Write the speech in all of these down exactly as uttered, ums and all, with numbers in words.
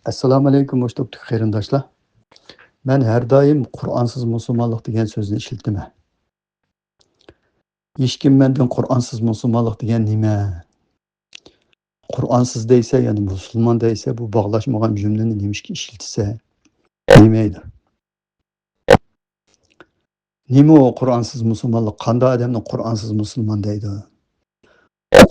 ئەسسالامۇ ئەلەيكۇم، ھوش تۇرۇپتۇق قېرىنداشلار. مەن ھەر دائىم قۇرئانسىز مۇسۇلمانلىق دېگەن سۆزنى ئىشلىتىمەن. ھېچكىم مەندىن قۇرئانسىز مۇسۇلمانلىق دېگەن نېمە؟ قۇرئانسىز دەيسە، يەنى مۇسۇلمان دەيسە، بۇ باغلاشمىغان جۈملىنى نېمىشقا ئىشلىتىسە؟ دېمەيدۇ. نېمە ئۇ قۇرئانسىز مۇسۇلمانلىق؟ قانداق ئادەمنى قۇرئانسىز مۇسۇلمان دەيدۇ؟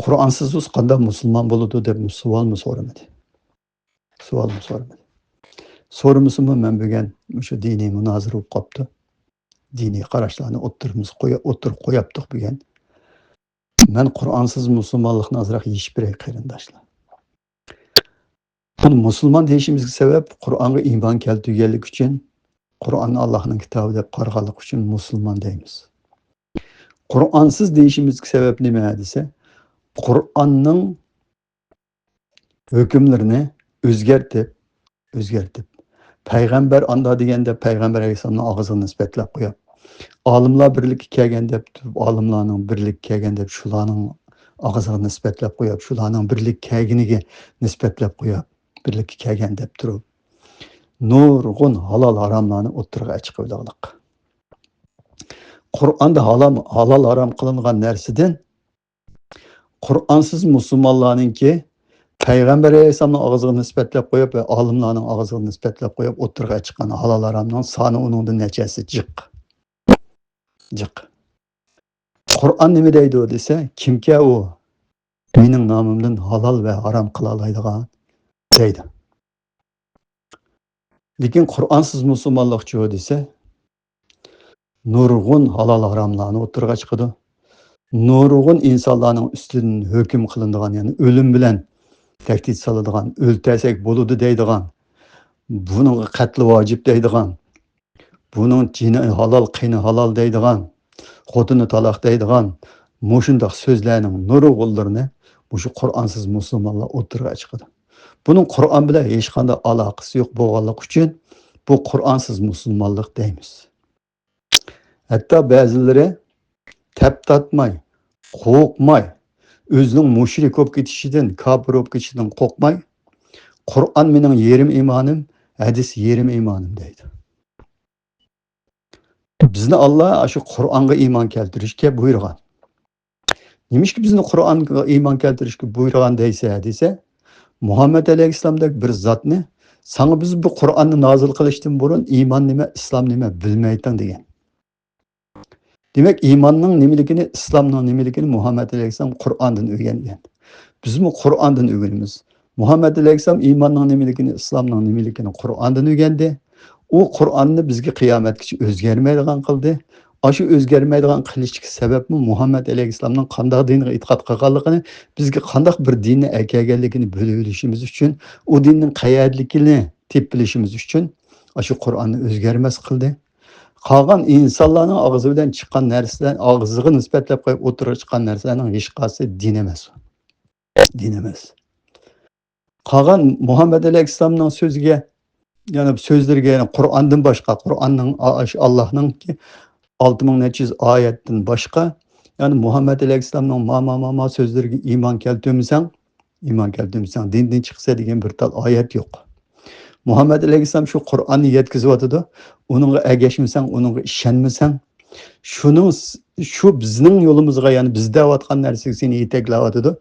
قۇرئانسىز بولسا قانداق مۇسۇلمان بولىدۇ دەپ سوئالمۇ سورىمىدى. سوئالمۇ سورىمىدى. سورىمىسىمۇ مەن بۈگۈن مۇشۇ دىنىي مۇنازىرە بولۇپ قاپتۇ. دىنىي قاراشلارنى ئوتتۇرىمىزغا قويا-، ئوتتۇرىغا قوياپتۇق بۈگۈن. مەن قۇرئانسىز مۇسۇلمانلىقنى ئازراق يېشىپ بېرەي قېرىنداشلار. بۇنى مۇسۇلمان دېيىشىمىزگە سەۋەب، قۇرئانغا ئىمان كەلتۈرگەنلىكى ئۈچۈن، قۇرئاننى ئاللاھنىڭ كىتابى دەپ قارىغانلىقى ئۈچۈن مۇسۇلمان دەيمىز. قۇرئانسىز دېيىشىمىزگە سەۋەب نېمە دېسە، قۇرئاننىڭ ھۆكۈملىرىنى ئۆزگەرتىپ، ئۆزگەرتىپ، پەيغەمبەر ئاندا دېگەن دەپ پەيغەمبەر ئەلەيھىسسالامنىڭ ئاغزىغا نىسبەتلەپ قويۇپ، ئالىملار بىرلىككە كەلگەن دەپ تۇرۇپ، ئالىملارنىڭ بىرلىككە كەلگەن دەپ شۇلارنىڭ ئاغزىغا نىسبەتلەپ قويۇپ، شۇلارنىڭ بىرلىككە كەلگىنىگە نىسبەتلەپ قويۇپ، بىرلىككە كەلگەن دەپ تۇرۇپ، نۇرغۇن ھالال ھاراملارنى ئوتتۇرىغا چىقىۋېلىغلىق. قۇرئاندا ھالام-، ھالال ھارام قىلىنغان نەرسىدىن قۇرئانسىز مۇسۇلمانلارنىڭكى پەيغەمبەر ئەلەيھىسسالامنىڭ ئاغزىغا نىسبەتلەپ قويۇپ ۋە ئالىملارنىڭ ئاغزىغا نىسبەتلەپ قويۇپ ئوتتۇرىغا چىققان ھالال ھارامنىڭ سانى ئۇنىڭدىن نەچچە ھەسسە جىق. جىق. قۇرئان نېمە دەيدۇ دېسە، كىمكى ئۇ مېنىڭ نامىمدىن ھالال ۋە ھارام قىلالايدىغان دەيدۇ. لېكىن قۇرئانسىز مۇسۇلمانلىقچۇ دېسە، نۇرغۇن ھالال ھاراملارنى ئوتتۇرىغا چىقىدۇ. نۇرغۇن ئىنسانلارنىڭ ئۈستىدىن ھۆكۈم قىلىنىدىغان، يەنى ئۆلۈم بىلەن تەھدىت سالىدىغان، ئۆلتۈرسەك بولىدۇ دەيدىغان، بۇنىڭغا قەتلى ۋاجىپ دەيدىغان، بۇنىڭ جېنى ھالال، قېنى ھالال دەيدىغان، خوتۇنى تالاق دەيدىغان، مۇشۇنداق سۆزلەرنىڭ نۇرغۇنلىرىنى مۇشۇ قۇرئانسىز مۇسۇلمانلار ئوتتۇرىغا چىقىدۇ. بۇنىڭ قۇرئان بىلەن ھېچقانداق ئالاقىسى يوق بولغانلىقى ئۈچۈن بۇ قۇرئانسىز مۇسۇلمانلىق دەيمىز. ھەتتا بەزىلىرى تەپ تارتماي، قورقماي، ئۆزىنىڭ مۇشرىك بولۇپ كېتىشىدىن، كاپىر بولۇپ كېتىشىدىن قورقماي، «قۇرئان مېنىڭ يېرىم ئىمانىم، ھەدىس يېرىم ئىمانىم» دەيدۇ. بىزنى ئاللا ئاشۇ قۇرئانغا ئىمان كەلتۈرۈشكە بۇيرۇغان. نېمىشقا بىزنى قۇرئانغا ئىمان كەلتۈرۈشكە بۇيرۇغان دەيسە، دېسە، مۇھەممەد ئەلەيھىسسالامدەك بىر زاتنى، «ساڭا بىز بۇ قۇرئاننى نازىل قىلىشتىن بۇرۇن ئىمان نېمە، ئىسلام نېمە بىلمەيتتىڭ» دېگەن. دېمەك، ئىماننىڭ نېمىلىكىنى، ئىسلامنىڭ نېمىلىكىنى مۇھەممەد ئەلەيھىسسالام قۇرئاندىن ئۆگەنگەن. بىزمۇ قۇرئاندىن ئۆگىنىمىز. مۇھەممەد ئەلەيھىسسالام ئىماننىڭ نېمىلىكىنى، ئىسلامنىڭ نېمىلىكىنى قۇرئاندىن ئۆگەندى. ئۇ قۇرئاننى بىزگە قىيامەتكىچە ئۆزگەرمەيدىغان قىلدى. ئاشۇ ئۆزگەرمەيدىغان قىلىشتىكى سەۋەبمۇ مۇھەممەد ئەلەيھىسسالامنىڭ قانداق دىنغا ئېتىقاد قىلغانلىقىنى، بىزگە قانداق بىر دىننى ئەكەلگەنلىكىنى بىلىۋېلىشىمىز ئۈچۈن، ئۇ دىننىڭ قەيەردىكىنى تېپىپ بىلىشىمىز ئۈچۈن ئاشۇ قۇرئاننى ئۆزگەرمەس قىلدى. قالغان ئىنسانلارنىڭ ئاغزى بىلەن چىققان نەرسىلەر، ئاغزىغا نىسبەتلەپ قويۇپ ئوتتۇرىغا چىققان نەرسىلەرنىڭ ھېچقايسىسى دىن ئەمەس. دىن ئەمەس. قالغان مۇھەممەد ئەلەيھىسسالامنىڭ سۆزىگە، يەنى سۆزلىرىگە، يەنى قۇرئاندىن باشقا، قۇرئاننىڭ، ئا-، ئاشۇ ئاللاھنىڭكى ئالتە مىڭ نەچچە يۈز ئايەتتىن باشقا، يەنى مۇھەممەد ئەلەيھىسسالامنىڭ ما، ما، ما، ما سۆزلىرىگە ئىمان كەلتۈرمىسەڭ، ئىمان كەلتۈرمىسەڭ، دىندىن چىقىسەن دېگەن بىر تال ئايەت يوق. مۇھەممەد ئەلەيھىسسالام شۇ قۇرئاننى يەتكۈزۈۋاتىدۇ. ئۇنىڭغا ئەگەشمىسەڭ، ئۇنىڭغا ئىشەنمىسەڭ، شۇنىڭ س-، شۇ بىزنىڭ يولىمىزغا، يەنى بىز دەۋاتقان نەرسىگە سېنى يېتەكلەۋاتىدۇ.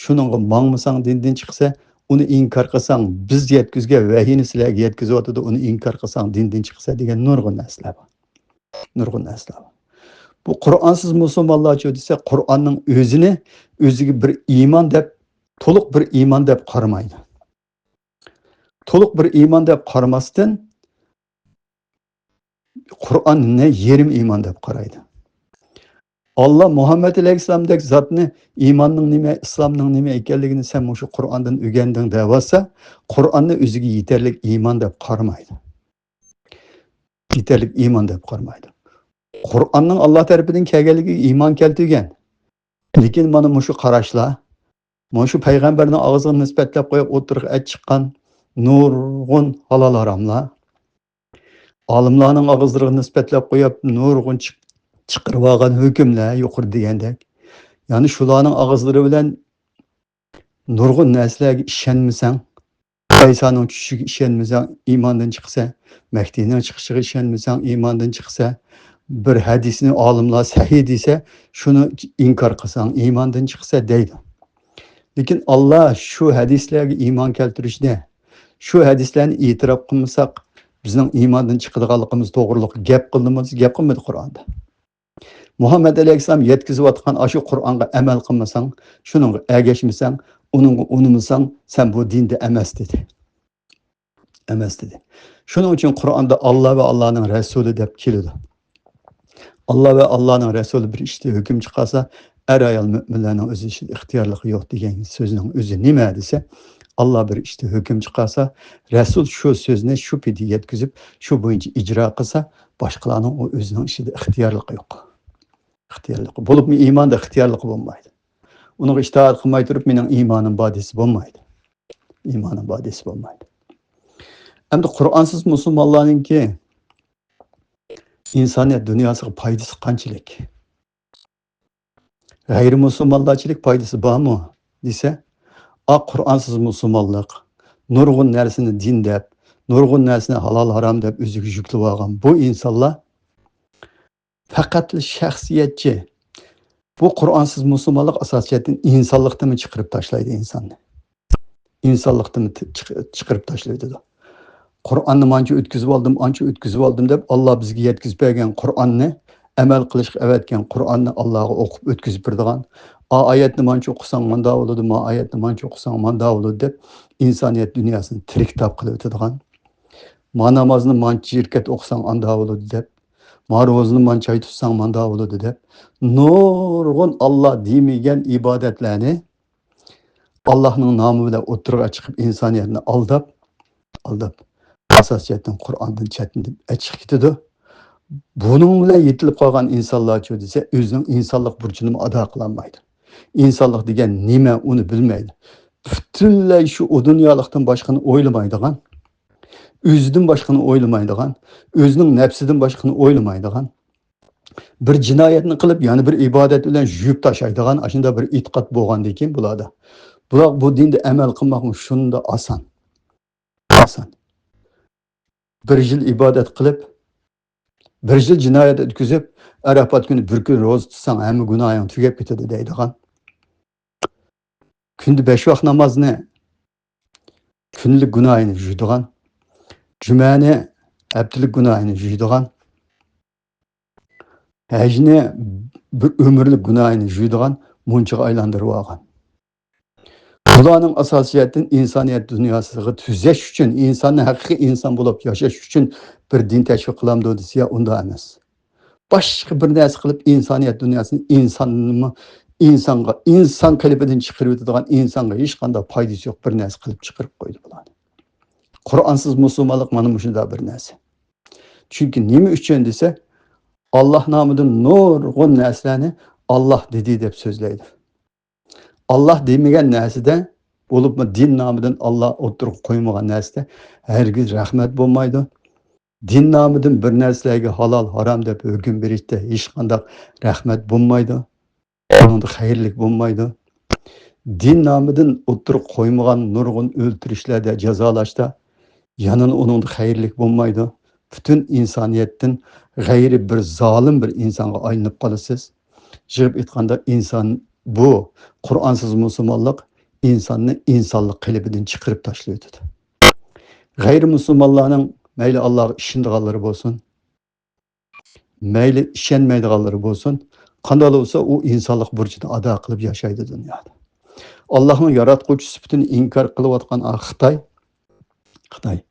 شۇنىڭغا ماڭمىساڭ، دىندىن چىقىسەن، ئۇنى ئىنكار قىلساڭ، بىز يەتكۈزگەن ۋەھىينى سىلەرگە يەتكۈزۈۋاتىدۇ، ئۇنى ئىنكار قىلساڭ، دىندىن چىقىسەن دېگەن نۇرغۇن نەرسىلەر بار. نۇرغۇن نەرسىلەر بار. بۇ قۇرئانسىز مۇسۇلمانلارچۇ دېسە، قۇرئاننىڭ ئۆزىنى ئۆزىگە بىر ئىمان دەپ، تولۇق بىر ئىمان دەپ قارىمايدۇ. تولۇق بىر ئىمان دەپ قارىماستىن، قۇرئاننى يېرىم ئىمان دەپ قارايدۇ. ئاللا مۇھەممەد ئەلەيھىسسالامدەك زاتنى ئىماننىڭ نېمە، ئىسلامنىڭ نېمە ئىكەنلىكىنى سەن مۇشۇ قۇرئاندىن ئۆگەندىڭ دەۋاتسا، قۇرئاننى ئۆزىگە يېتەرلىك ئىمان دەپ قارىمايدۇ. يېتەرلىك ئىمان دەپ قارىمايدۇ. قۇرئاننىڭ ئاللا تەرىپىدىن كەلگەنلىكىگە ئىمان كەلتۈرگەن. لېكىن مانا مۇشۇ قاراشلار، مانا شۇ پەيغەمبەرنىڭ ئاغزىغا نىسبەتلەپ قويۇپ ئوتتۇرىغا ئەت چىققان نۇرغۇن ھالال ھاراملار، ئالىملارنىڭ ئاغزىلىرىغا نىسبەتلەپ قويۇپ نۇرغۇن چىق-، چىقىرىۋالغان ھۆكۈملەر يۇقىرىدا دېگەندەك. يەنى شۇلارنىڭ ئاغزىلىرى بىلەن نۇرغۇن نەرسىلەرگە ئىشەنمىسەڭ، ئەيسانىڭ چۈشۈشىگە ئىشەنمىسەڭ، ئىماندىن چىقىسەن. مەھدىينىڭ چىقىشىغا ئىشەنمىسەڭ، ئىماندىن چىقىسەن. بىر ھەدىسنى ئالىملار سەھىھ دېسە، شۇنى ئىنكار قىلساڭ، ئىماندىن چىقىسەن دەيدۇ. لېكىن ئاللا شۇ ھەدىسلەرگە ئىمان كەلتۈرۈشنى، شۇ ھەدىسلەرنى ئېتىراپ قىلمىساق، بىزنىڭ ئىماندىن چىقىدىغانلىقىمىز توغرىلىق گەپ قىلدىمۇ؟ گەپ قىلمىدى قۇرئاندا. مۇھەممەد ئەلەيھىسسالام يەتكۈزۈۋاتقان ئاشۇ قۇرئانغا ئەمەل قىلمىساڭ، شۇنىڭغا ئەگەشمىسەڭ، ئۇنىڭغا ئۇنىمىساڭ، سەن بۇ دىندا ئەمەس دېدى. ئەمەس دېدى. شۇنىڭ ئۈچۈن قۇرئاندا ئاللا ۋە ئاللانىڭ رەسۇلى دەپ كېلىدۇ. ئاللا ۋە ئاللانىڭ رەسۇلى بىر ئىشتا ھۆكۈم چىقارسا، ئەر-ئايال مۆمىنلەرنىڭ ئۆز ئىشىدا ئىختىيارلىقى يوق دېگەن سۆزنىڭ ئۆزى نېمە دېسە، ئاللا بىر ئىشتا ھۆكۈم چىقارسا، رەسۇل شۇ سۆزنى شۇ پېتى يەتكۈزۈپ، شۇ بويىچە ئىجرا قىلسا، باشقىلارنىڭ ئۇ ئۆزىنىڭ ئىشىدا ئىختىيارلىقى يوق. ئىختىيارلىقى. بولۇپمۇ ئىماندا ئىختىيارلىقى بولمايدۇ. ئۇنىڭغا ئىتائەت قىلماي تۇرۇپ، مېنىڭ ئىمانىم بار دېسە بولمايدۇ. ئىمانىم بار دېسە بولمايدۇ. ئەمدى قۇرئانسىز مۇسۇلمانلارنىڭكى ئىنسانىيەت دۇنياسىغا پايدىسى قانچىلىك؟ غەيرىي مۇسۇلمانلارچىلىك پايدىسى بارمۇ دېسە، ئا، قۇرئانسىز مۇسۇلمانلىق، نۇرغۇن نەرسىنى دىن دەپ، نۇرغۇن نەرسىنى ھالال ھارام دەپ ئۆزىگە يۈكلىۋالغان بۇ ئىنسانلار پەقەتلا شەخسىيەتچى. بۇ قۇرئانسىز مۇسۇلمانلىق ئاساسىي جەھەتتىن ئىنسانلىقتىنمۇ چىقىرىپ تاشلايدۇ ئىنساننى. ئىنسانلىقتىن چىق-، چىقىرىپ تاشلىۋېتىدۇ. قۇرئاننى مانچە ئۆتكۈزۈۋالدىم، ئانچە ئۆتكۈزۈۋالدىم دەپ، ئاللا بىزگە يەتكۈزۈپ بەرگەن قۇرئاننى، ئەمەل قىلىشقا ئەۋەتكەن قۇرئاننى ئاللاغا ئوقۇپ ئۆتكۈزۈپ بېرىدىغان، ئا ئايەتنى مانچە ئوقۇساڭ ماندا بولىدۇ، ما ئايەتنى مانچە ئوقۇساڭ ماندا بولىدۇ دەپ، ئىنسانىيەت دۇنياسىنى تىرىكتاب قىلىۋېتىدىغان، ما نامازنى مانچە رەكەت ئوقۇساڭ ئاندا بولىدۇ دەپ، ما روزىنى مانچە ئاي تۇتساڭ ماندا بولىدۇ دەپ، نۇرغۇن ئاللا دېمىگەن ئىبادەتلەرنى ئاللاھنىڭ نامى بىلەن ئوتتۇرىغا چىقىپ، ئىنسانىيەتنى ئالداپ، ئالداپ، ئاساسىي جەھەتتىن قۇرئاندىن چەتنىپ ئەچىقىپ كېتىدۇ. بۇنىڭ بىلەن يېتىلىپ قالغان ئىنسانلارچۇ دېسە، ئۆزىنىڭ ئىنسانلىق بۇرچىنىمۇ ئادا قىلالمايدۇ. ئىنسانلىق دېگەن نېمە، ئۇنى بىلمەيدۇ. پۈتۈنلەي شۇ ئۇ دۇنيالىقتىن باشقىنى ئويلىمايدىغان، ئۆزىدىن باشقىنى ئويلىمايدىغان، ئۆزىنىڭ نەپسىدىن باشقىنى ئويلىمايدىغان، بىر جىنايەتنى قىلىپ، يەنە بىر ئىبادەت بىلەن يۇيۇپ تاشلايدىغان، ئاشۇنداق بىر ئېتىقاد بولغاندىن كېيىن بۇلاردا، بۇلار بۇ دىندا ئەمەل قىلماقمۇ شۇنداق ئاسان. ئاسان. بىر يىل ئىبادەت قىلىپ، بىر يىل جىنايەت ئۆتكۈزۈپ، ئەرەپات كۈنى بىر كۈن روزا تۇتساڭ، ھەممە گۇناھىڭ تۈگەپ كېتىدۇ دەيدىغان. كۈندە بەش ۋاق نامازنى، كۈنلۈك گۇناھىنى يۇيىدىغان، جۈمەنى، ھەپتىلىك گۇناھىنى يۇيىدىغان، ھەجنى، بىر ئۆمۈرلۈك گۇناھىنى يۇيىدىغان مۇنچىغا ئايلاندۇرۇۋالغان. بۇلارنىڭ ئاساسىي جەھەتتىن ئىنسانىيەت دۇنياسىغا تۈزەش ئۈچۈن، ئىنساننى ھەقىقىي ئىنسان بولۇپ ياشاش ئۈچۈن بىر دىن تەشۋىق قىلامدۇ دېسە، يا، ئۇنداق ئەمەس. باشقا بىر نەرسە قىلىپ ئىنسانىيەت دۇنياسىنى ئىنساننىمۇ، ئىنسانغا، ئىنسان قېلىپىدىن چىقىرىۋېتىدىغان، ئىنسانغا ھېچقانداق پايدىسى يوق بىر نەرسە قىلىپ چىقىرىپ قويدى بۇلارنى. قۇرئانسىز مۇسۇلمانلىق مانا مۇشۇنداق بىر نەرسە. چۈنكى نېمە ئۈچۈن دېسە، ئاللاھ نامىدىن نۇرغۇن نەرسىلەرنى ئاللاھ دېدى دەپ سۆزلەيدۇ. ئاللاھ دېمىگەن نەرسىدە، بولۇپمۇ دىن نامىدىن ئاللاھ ئوتتۇرىغا قويمىغان نەرسىدە ھەرگىز رەھمەت بولمايدۇ. دىن نامىدىن بىر نەرسىلەرگە ھالال، ھارام دەپ ھۆكۈم بېرىشتە ھېچقانداق رەھمەت بولمايدۇ. ئۇنىڭدا خەيرلىك بولمايدۇ. دىن نامىدىن ئوتتۇرىغا قويمىغان نۇرغۇن ئۆلتۈرۈشلەردە، جازالاشتا يەنىلا ئۇنىڭدا خەيرلىك بولمايدۇ. پۈتۈن ئىنسانىيەتتىن غەيرىي بىر زالىم بىر ئىنسانغا ئايلىنىپ قالىسىز. يىغىپ ئېيتقاندا، ئىنسان بۇ قۇرئانسىز مۇسۇلمانلىق ئىنساننى ئىنسانلىق قېلىپىدىن چىقىرىپ تاشلىۋېتىدۇ. غەيرىي مۇسۇلمانلارنىڭ مەيلى ئاللاغا ئىشىنىدىغانلىرى بولسۇن، مەيلى ئىشەنمەيدىغانلىرى بولسۇن، قانداق بولسا ئۇ ئىنسانلىق بۇرچىنى ئادا قىلىپ ياشايدۇ دۇنيادا. ئاللاھنىڭ ياراتقۇچى سۈپىتىنى ئىنكار قىلىۋاتقان ئا خىتاي، خىتاي.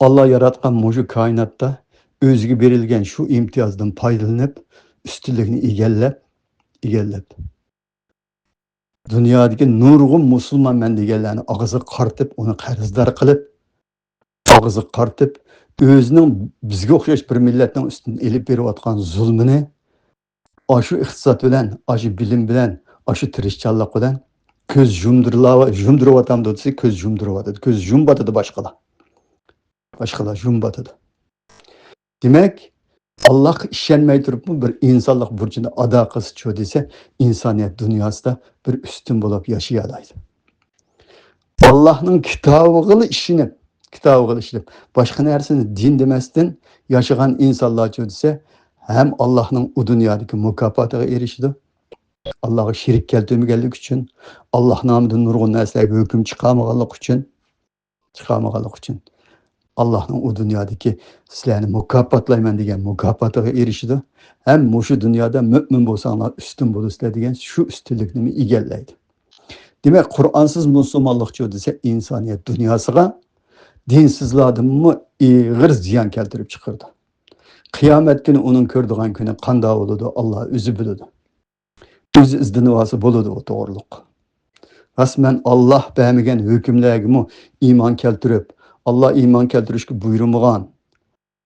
ئاللا ياراتقان مۇشۇ كائىناتتا ئۆزىگە بېرىلگەن شۇ ئىمتىيازدىن پايدىلىنىپ، ئۈستۈنلۈكنى ئىگىلەپ، ئىگىلەپ، دۇنيادىكى نۇرغۇن مۇسۇلمانمەن دېگەنلەرنى ئاغزىغا قارىتىپ، ئۇنى قەرزدار قىلىپ، ئاغزىغا قارىتىپ، ئۆزىنىڭ بىزگە ئوخشاش بىر مىللەتنىڭ ئۈستىدىن ئېلىپ بېرىۋاتقان زۇلمىنى ئاشۇ ئىقتىساد بىلەن، ئاشۇ بىلىم بىلەن، ئاشۇ تىرىشچانلىق بىلەن كۆز يۇمدۇرۇلا-، يۇمدۇرۇۋاتامدۇ دېسە، كۆز يۇمدۇرۇۋاتىدۇ. كۆز يۇمۇۋاتىدۇ باشقىلار. باشقىلار يۇمۇۋاتىدۇ. دېمەك، ئاللاھقا ئىشەنمەي تۇرۇپمۇ بىر ئىنسانلىق بۇرچىنى ئادا قىلسىچۇ دېسە، ئىنسانىيەت دۇنياسىدا بىر ئۈستۈن بولۇپ ياشىيالايدۇ. ئاللاھنىڭ كىتابىغىلا ئىشىنىپ، كىتابىغىلا ئىشىنىپ، باشقا نەرسىنى دىن دېمەستىن ياشىغان ئىنسانلارچۇ دېسە، ھەم ئاللاھنىڭ ئۇ دۇنيادىكى مۇكاپاتىغا ئېرىشىدۇ. ئاللاھقا شېرىك كەلتۈرمىگەنلىكى ئۈچۈن، ئاللاھ نامىدىن نۇرغۇن نەرسىلەرگە ھۆكۈم چىقارمىغانلىقى ئۈچۈن، چىقارمىغانلىقى ئۈچۈن، ئاللاھنىڭ ئۇ دۇنيادىكى سىلەرنى مۇكاپاتلايمەن دېگەن مۇكاپاتىغا ئېرىشىدۇ. ھەم مۇشۇ دۇنيادا مۆمىن بولساڭلار ئۈستۈن بولىسىلەر دېگەن شۇ ئۈستۈنلۈكنىمۇ ئىگىلەيدۇ. دېمەك، قۇرئانسىز مۇسۇلمانلىقچۇ دېسە، ئىنسانىيەت دۇنياسىغا دىنسىزلاردىنمۇ ئېغىر زىيان كەلتۈرۈپ چىقىرىدۇ. قىيامەت كۈنى ئۇنىڭ كۆرىدىغان كۈنى قانداق بولىدۇ، ئاللاھ ئۆزى بىلىدۇ. ئۆزى ئىزدىنىۋالسا بولىدۇ ئۇ توغرۇلۇق. راست، مەن ئاللاھ بەرمىگەن ھۆكۈملەرگىمۇ ئىمان كەلتۈرۈپ، ئاللاھ ئىمان كەلتۈرۈشكە بۇيرۇمىغان،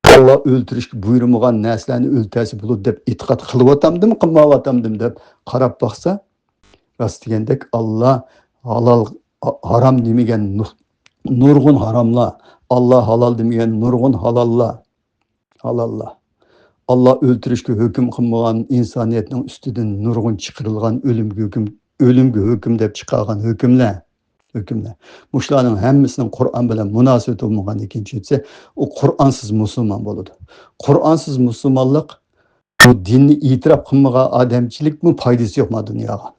ئاللاھ ئۆلتۈرۈشكە بۇيرۇمىغان نەرسىلەرنى ئۆلتۈرسە بولىدۇ دەپ ئېتىقاد قىلىۋاتامدىمۇ، قىلمايۋاتامدىمۇ دەپ قاراپ باقسا، راست دېگەندەك، ئاللاھ ھالال، ھارام دېمىگەن نۇ-، نۇرغۇن ھاراملار، ئاللاھ ھالال دېمىگەن نۇرغۇن ھالاللار، ھالاللار. ئاللاھ ئۆلتۈرۈشكە ھۆكۈم قىلمىغان، ئىنسانىيەتنىڭ ئۈستىدىن نۇرغۇن چىقىرىلغان ئۆلۈمگە ھۆكۈم، ئۆلۈمگە ھۆكۈم دەپ چىقارغان ھۆكۈملەر، ھۆكۈملەر. مۇشۇلارنىڭ ھەممىسىنىڭ قۇرئان بىلەن مۇناسىۋىتى بولمىغاندىن كېيىن چۈشىسە، ئۇ قۇرئانسىز مۇسۇلمان بولىدۇ. قۇرئانسىز مۇسۇلمانلىق، بۇ دىننى ئېتىراپ قىلمىغان ئادەمچىلىكمۇ پايدىسى يوق ما دۇنياغا.